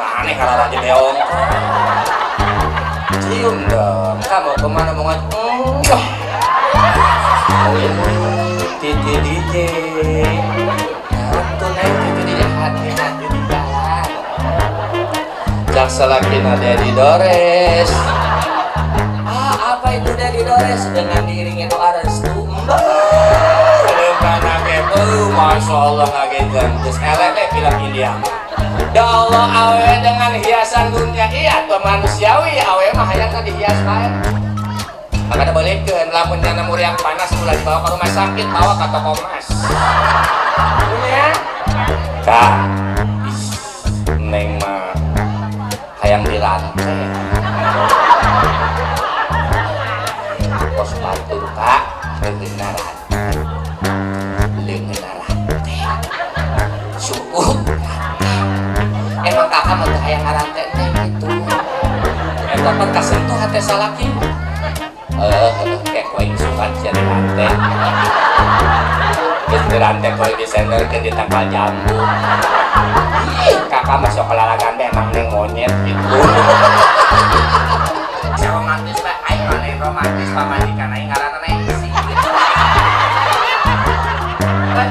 Maneh kalau raja beong. Cium dong. Kamu kemana mau ngajak? Oh, ini Titi DJ. Nah, tuh neng Titi DJ, hati-hati di jalan. Jaksa laki Dedi Dores. Ah, apa itu Dedi Dores? Dengan diiringi doa restu. Leukana ge, Masya Allah, ngagejan. Geus eleh deh film India. Ya Allah, awewe dengan hiasan dunia, iya tuh manusiawi, awewe mah hayangna dihias bae. Makanya balikeun, lamun nyana muriang panas ulah dibawa ke rumah sakit, bawa ke toko emas. Punya? Kak, ih, neng mah hayang dirantai. Kos batur kak, leungeunna rantai. Leungeunna rantai. Suku rantai. Emang kakak mah teu hayang ngarantai teh gitu. Eta pan kasentuh hate salaki. Eh, kayak koin suka sia dirantai. Geus dirantai koin disenderkeun di tangkal jambu. Ih, kakak mah sok olahragaan teh emang neng monyet gitu. Saya romantis pak, aing mah lain romantis, pamajikan aing ngaranna Nengsi. Kan